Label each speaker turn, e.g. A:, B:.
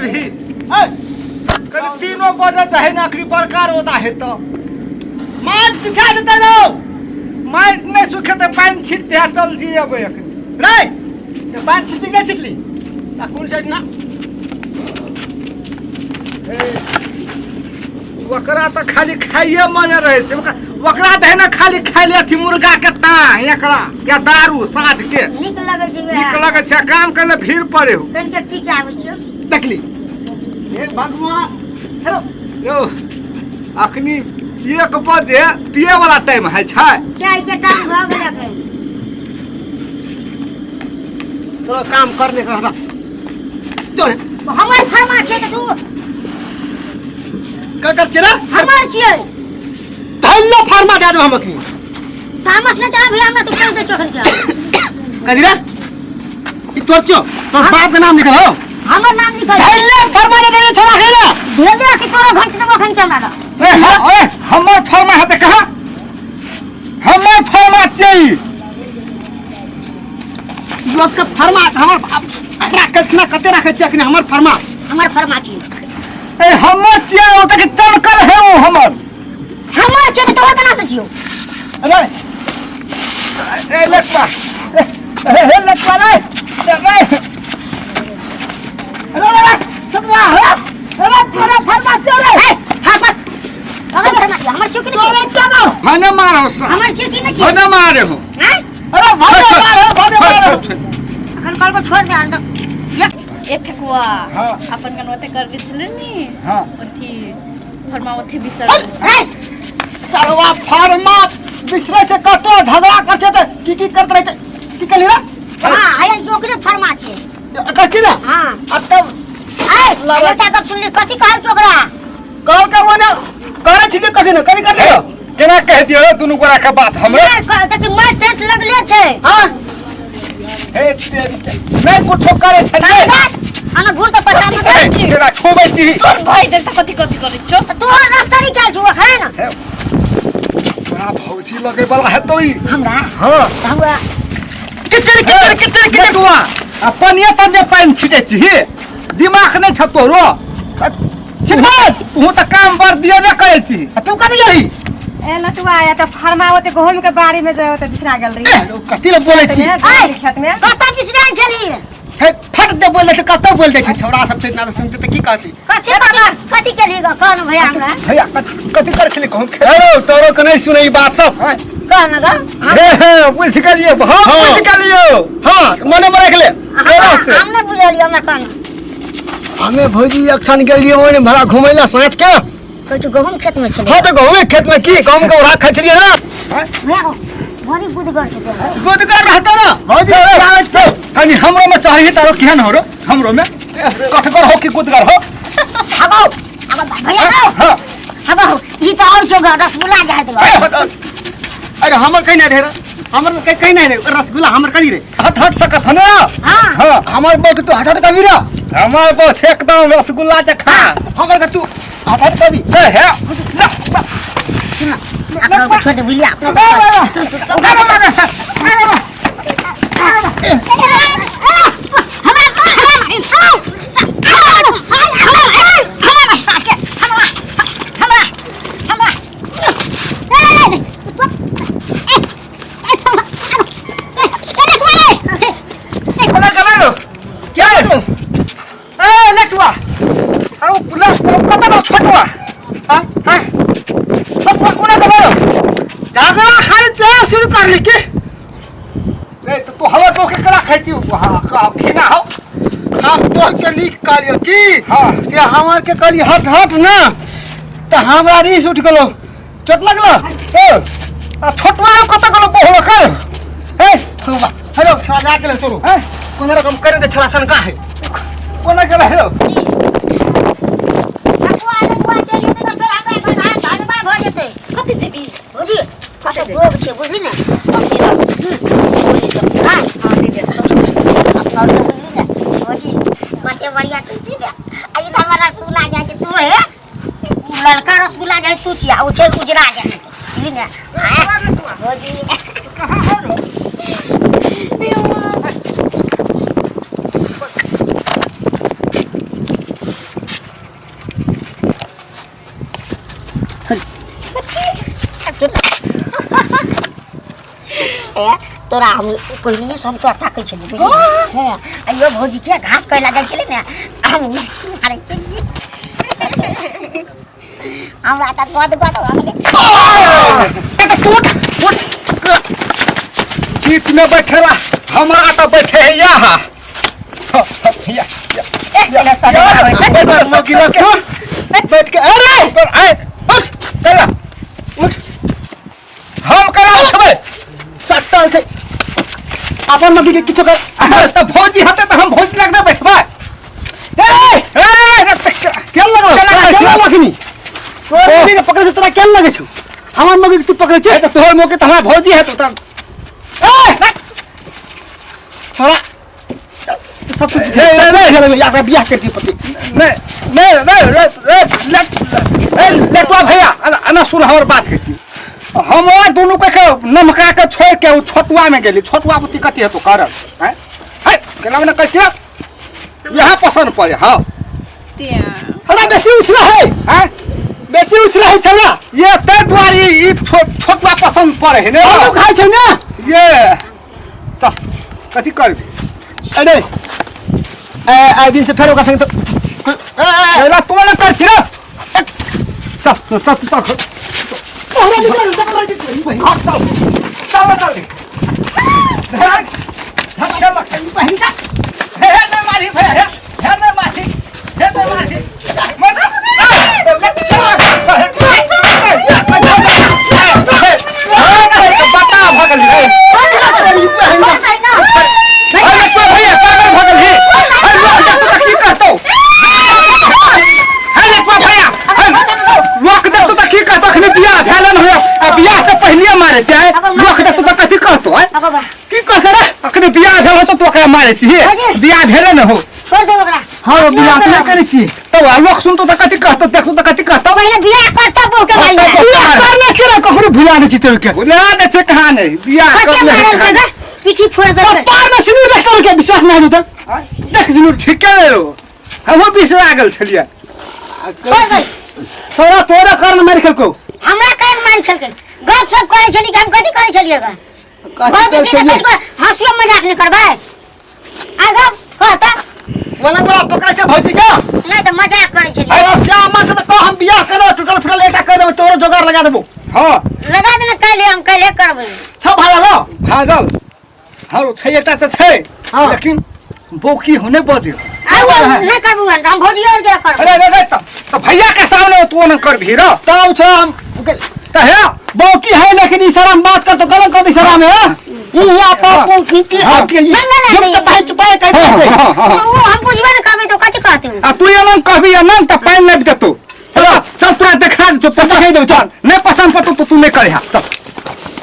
A: जेबही कनि तीनो बजे चाहे ना अखनी बड़का रौदा हेतौ
B: माटि सुखा जेतै रौ
A: माटि नहि सुखेतै पानि छिटते आ चल जिरेबै अखनी
B: रे तऽ पानि छिटली कि नहि छिटली आ कोन साइड ना
A: ओकरा तऽ खाली खाइए मने रहै छै ओकरा ओकरा तऽ है ने खाली खाइ ले अथी मुर्गा के ताह एकरा या दारू साँझ के
C: नीक लगै छै
A: नीक लगै छै काम करे भीड़ पड़े हो
C: कनिके पी के आबै छियौ
B: देखली हे भगवान हेलो
A: यौ अखनी 1 बजे पिए वाला टाइम है छै
C: चाय के टाइम भऽ गेल अखन
B: तोरा काम करने कर हटा चल
C: हमर फरमा छै तऽ तू
B: का कर चेरा
C: हमर छियै
B: धैलो फरमा दे देब हम अखनी
C: तामस नहि चाह भैया हमरा तू कहि दे चोखन के
B: कथी रे ई तोर छौ तोर बाप के नाम लिखल हो
C: हमर नाम लिखल
B: धैले फरमा दे दे छोड़ा है ना
C: भेजला कि तोरा घंट देबो अखन के हमरा
A: ए, ओए हमर फरमा है तऽ कहाँ हमर फरमा चाहिए
B: लोग के फरमा हमर बाप राखत ना कते राखै छी अखनी हमर फरमा
C: हमर फरमा छी
A: ए हमर छियै ओ तक चमकल है ओ हमर
C: हमर छियै तऽ तोहर केना से छियौ
B: अरे
A: ए लटवा ए हे लटवा रे रे रे रे छोटवा अरे तोरा फरमा चल
C: ए हाँ बस अगर फरमा छियै हमर छियौ कि नहि छियौ
A: हने मारो सा
C: हमर छियौ कि नहि छियौ
A: हने मारे हो
C: आँय
B: अरे भागे मारो भागे मारो
C: अखन कहलको छोड़ दे अंदर
D: ए ठकुआ
A: हाँ।
D: अपन कन ओते करबे छले नी
A: हाँ।
D: ओथी फरमा ओथी बिसर गेल छलै।
B: सरवा फरमा बिसरै छै कतो झगड़ा कर छै त की की करत रहै छै की कहली रे
C: हां आय ओकरे फरमा छै
B: कर छी ना
C: हां
B: आ तब
C: ए एकटा गप सुनली कथी कहल के ओकरा
B: कहल के ओने करे छी कथी ने कथी कर लियो
A: केना कह दियो रे दुनू गोरा के बात हमरे
C: नहि कह देखी मार टेंट लगले छै
B: हां
A: हे तेरी के नहीं कुछो करे छलिए
C: अना घूर तऽ पता मत
A: ए, केना छुबै छी
D: तोर भाई देख त कथी कथी करै छौ
C: तोहर रास्ता निकाल छौ अखन
A: तोरा भौजी लगे वाला है तो ई
C: हमरा
A: हां
C: हमरा
A: किचर किचर किचर किचर दुआ आ पनिया पर जे पानि छिटै छी दिमाग नहि छ तोरो छिटबा तू तऽ काम बर दिएबे करै छी
B: आ तू कथी गेलही
E: ए लटुआ आया तऽ फरमा ओते गहूम के बाड़ी में जे ओते बिसरा गेल रही
B: ए, कथी ले बोलै छी
E: खेत में, गहूम के खेत में
C: कतऽ बिसराल छली
B: हे फट दे बोल दै छै कतौ बोल दै छै छौड़ा सब छै इतना तऽ सुनते तऽ की कहती
C: कथी बाबा कथी केली गो कह न भैया हमरा
A: भैया कथी कथी करै छली कहूँ खेत
B: हेलो तोरो के नहीं सुने ई बात सब
C: कह न गो
A: हे हे बुझि गेलियै हम
B: हाँ।
A: बुझि गेलियौ
B: हाँ मने में रख ले
C: हम नहि बुझलियै हमरा कह न
B: हमे भौजी अक्षण गेलियै ओने भरा घुमै ला साँझ के
C: कहै तू गहूम खेत में छलै
B: हाँ तऽ गहूमे खेत में की गहूम के ओरा खाइ छलियै ना
C: भैया गो बड़ी गुदगर छै तोहर।
B: गुदगर रहता ना भौजी आबै छै
A: कनि हमरो में चाही तारो केहन हो रो हमरो में कठगर हो कि गुदगर हो
C: हगो हगो भैया गो
A: हाँ
C: हगो ई तऽ और चोगा रसगुल्ला जाय देबो
B: अरे हमर कहीं नहीं रहे हमर कहीं कहीं नहीं रहे रसगुल्ला हमर कहीं रे
A: हट हट सकत है ना
C: हाँ।
A: हाँ
B: हमर बक तू हट हट कभी रा
A: हमार बस एकदम रसगुल्ला जखा
B: हमर का तू हट हट कभी
A: हे हे ला,
C: अपना को छोड़ दे बुझलिया अपना को चल चल चल
A: कोना गेलै रो
B: क्या रे तू
A: ए लटुआ अरे पुला कत ना छोटुआ
B: हां
A: हां छोटुआ कोना गेलै रो
B: झगड़ा खाली ते शुरू कर ली के
A: ए तो तू हवा तो के करा खाइ छी हां का खिना हो
B: हम तो के लिख कहलियो की
A: हाँ।
B: ते हमर के कहली हट हट ना त हमरा रीस उठ गेलो चोट लगलो
A: ए आ छोटुआ कत गेलो बहु कर
B: ए हेलो छोड़ा जा गेलो तोरो
A: ए
B: कोनो रकम करे दे छोड़ा सन का है
A: कोना गेलै रो
D: कथी देबी
C: बुझली ने हाँ
D: हां दे दे
C: अपना और बुझली ने भौजी कते बढ़िया तू की दे आ ई तऽ हमर रसगुल्ला जाइ छै तू हे उ ललका रसगुल्ला जाइ तू छिया उ छै उजरा जाइ बुझली ने आँ, भौजी
A: कहां हो रो
C: तोरा हम पहिनहिए से हम तोरा ताकै छलियै बुझलियै हँ आ यो भौजी के घास करे लागल छलै ने हम मारै छलियै हमरा तऽ गद गद भऽ गेलै।
A: ए तऽ तू उठ उठ बीच में बैठेला हमरा तऽ बैठे है यहाँ या या बैठ मोगी लग के बैठ के अरे पर आए उठ कला उठ हम कला उठबै
B: चट्टल छै अपन मगी के किछो कर
A: अरे तऽ भौजी हते तऽ हम भौजी लग नहि बैठबै
B: ए
A: ए
B: केन लगल
A: केना
B: तोरा केन लगल अखनी तोर मगी के पकड़े छै तोरा केन लगे छौ हमर मगी के तू पकड़े छै
A: तऽ तोहर मौके तऽ हमरा भौजी हेतौ तऽ
B: ए छोड़ा तू सब कुछ
A: ए, ए, ए,
B: बुझे यार बियाह कर दी पति
A: नहीं नहीं नहीं रे रे लेट ए लेटवा भैया अना अना सुन हमर बात कहै छी हम ओहि दुनू के के नमका के छोड़ के ओ छोटुआ में गेली छोटुआ बुद्धि कथी हेतौ करल हैं है केना ने कहै छियै यहाँ पसंद पड़े हाँ
B: हमरा बेसी उछला है
A: हैं
B: बेसी उछला है छौड़ा
A: ये तै दुआरे ई छोटुआ पसंद पड़े है ने
B: आलू खाइ छै ने
A: ये तऽ कथी करबी
B: अरे ए आइ दिन से फेर ओकरा संग तो
A: ए तू ने कर छी रे चल चल चल चल चल चल चल बता भगल है अरे तो भैया पागल भगल है अरे लोग देखतो त की कहतो अरे तो भैया लोक देखतो त की कहतो अखने बियाह भेलन होय आ बियाह से पहले मारे छै लोक देखतो त कथी कहतो है
B: की कहत रे
A: अखने बियाह भेल हो तो ओकरा मारे छी बियाह भेले न हो
C: छोड़ दे ओकरा
B: हां बियाह केना करै छी
A: तो लोक सुनतो त कथी कहतो देखतो त कथी कहतो
C: पहिले बियाह करता बहु के भाई
B: बियाह करने के रे ककरो भुला नै छी तोर के
A: भुला दे छै कहाँ नहीं बियाह
C: कते
A: करने
C: मारल
A: कहाँ
C: के पीठी फोड़ दे
B: पार में सिनूर देख तोर के विश्वास नै होत
A: देख जिनू ठीके रे रो हमहूँ बिसरा गेल छलियै
C: छोड़ दे
B: छोड़ा तोरा कारण मारि खेलको
C: हमरा कारण मारि खेलकै गप सप करै छली कि हम कथी करै छलियै गा
B: कथी
C: भौजी के
B: करै
C: तऽ कथी हँसियो मजाक नहि करबै आ गप कहता
B: वाला वाला पकड़ै छै भौजी के
C: नहि तऽ मजाक करै छलियै
B: अरे श्याम मन से तऽ कह हम बियाह करब टूटल फूटल एकटा कर देबो तोरो जोगार लगा देबो
A: हँ
C: लगा देना काल्हि हम काल्हि करबै
B: छौ भाड़ा रो
A: भाजल हँ छै एकटा तऽ छै
B: हँ।
A: लेकिन बौकी होने बजे
C: आ ओ नहि करबू हम तऽ हम भौजी और के करबै
A: अरे अरे अरे तऽ भैया के सामने तू न करबही र
B: तब छौ हम
A: तऽ हे
B: बौकी है लेकिन इशारा में बात कर तो गलत कर इशारा में हाँ? ई या पापू की की
A: हाँ।
B: आपके
C: नहीं, नहीं,
B: हम
C: नहीं।
B: चपाई चपाई कहते
A: हाँ,
B: थे
A: हाँ, हाँ।
C: ओ हम बुझबे नहि करबै तऽ कथी कहतै ओ?
A: आ तू एना कहबी एना तऽ पानि नहि देतौ चल चल तोरा देखा देतौ पसंद
B: देखाइ देबौ, चल।
A: नहीं पसंद पड़तौ तो तू नहीं करे चल